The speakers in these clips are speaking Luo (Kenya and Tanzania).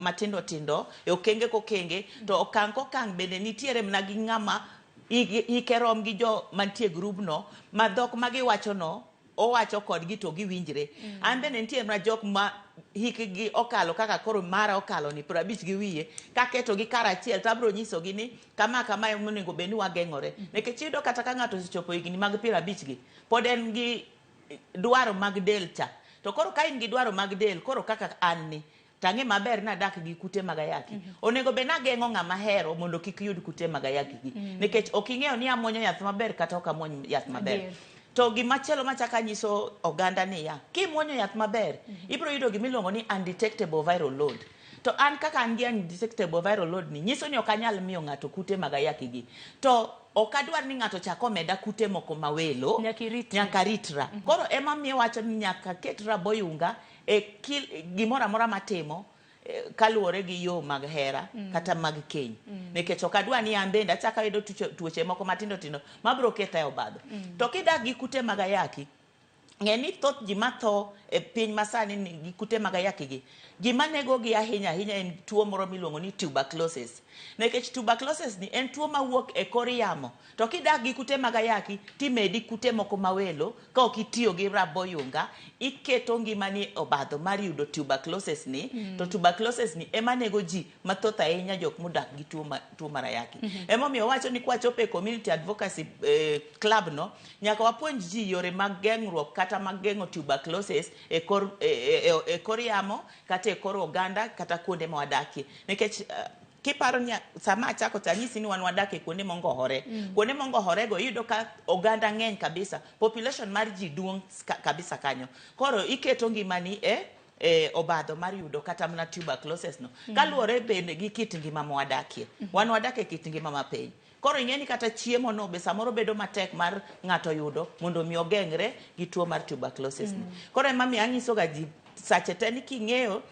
Matindo tindo e okenge kokenge to okang' kokang' bende nitiere mana gi ng'ama hike rom gi jo mantie e grubno ma dhok ma giwachono owacho kodgi to giwinjre. An bende nitie mana jok ma hikgi okalo kaka koro mara okalo ni 50 gi wiye, kaketogi karachiel to abiro nyisogi ni kama kama emonego bed ni wageng'ore. Nikech iyudo kata ka ng'ato osechopo higni mag 50 gi, pod en gi dwaro mag del cha. To koro ka in gi dwaro mag del, koro kaka an ni, to ang'e maber ni adak gi kute mag ayaki. Onego bed ni ageng'o ng'ama ahero mondo kik yud kute mag ayaki gi. Nikech ok ing'eyo ni amuonyo yath maber kata ok amuony yath maber. To gima chielo machako anyiso oganda niya, kimuonyo yath maber, ibiro yudo gima iluongo ni undetectable viral load. To an kaka an gi undetectable viral load ni, nyiso ni ok anyal miyo ng'ato kute mag ayaki gi. To ok adwar ni ng'ato chak omeda kute moko mawelo. Nyaka iritri. Nyaka aritra. Koro ema miyo awacho ni nyaka aket raboyunga e kil, gimoro amora matimo kaluwore gi yo mag hera kata mag keny. Nikech ok adwa ni an bende achak ayudo tuoche moko matindo tindo mabiro keta e obadho. To kidak gi kute mag ayaki, ng'e ni thoth ji matho e piny masani ni gi kute mag ayaki gi, gima negogi ahinya ahinya en tuo moro miluongo ni tuberculosis. Nikech tuberculosis ni en tuo mawuok e kor yamo. To kidak gi kute mag ayaki, timedi kute moko mawelo, ka ok itiyo gi raboyunga, iketo ngimani e obadho mar yudo tuberculosis ni, to tuberculosis ni ema nego ji mathoth ahinya jok modak gi tuo, ma, tuo mar ayaki. Emomiyo wacho ni kwachopo e community advocacy club no, nyaka wapuonj ji yore mag geng'ruok kata mag geng'o tuberculosis e kor, e, e, e, e kor yamo kata e kor oganda kata kuonde ma wadakie. Nikech kiparo ni sama achako to anyisi ni wan wadak e kuonde mongohore. Kuonde mongohore go iyudo ka oganda ng'eny kabisa. Population mar ji duong' kabisa kanyo. Koro iketo ngimani e obadho mar yudo kata mana tuberculosis no. Kaluwore bende gi kit ngima mwadakie. Wan wadak e kit ngima mapiny. Koro ing'e ni kata chiemo no be samoro bedo matek mar ng'ato yudo mondo mi ogeng're gi tuo mar tuberculosis ni. Koro ema miyo anyiso ga ji sache te ni king'eyo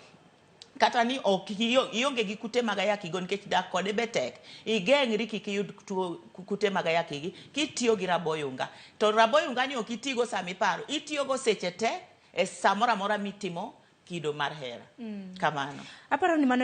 kata ni ok ionge gi kute mag ayaki go nikech dak kode be tek, igeng'ri kik iyud tuo kute mag ayaki gi kitiyo gi raboyunga. To raboyunga ni ok itigo sama iparo, itiyogo seche te e samoro amora mitimo kido mar hera. Kamano. Aparo ni mano.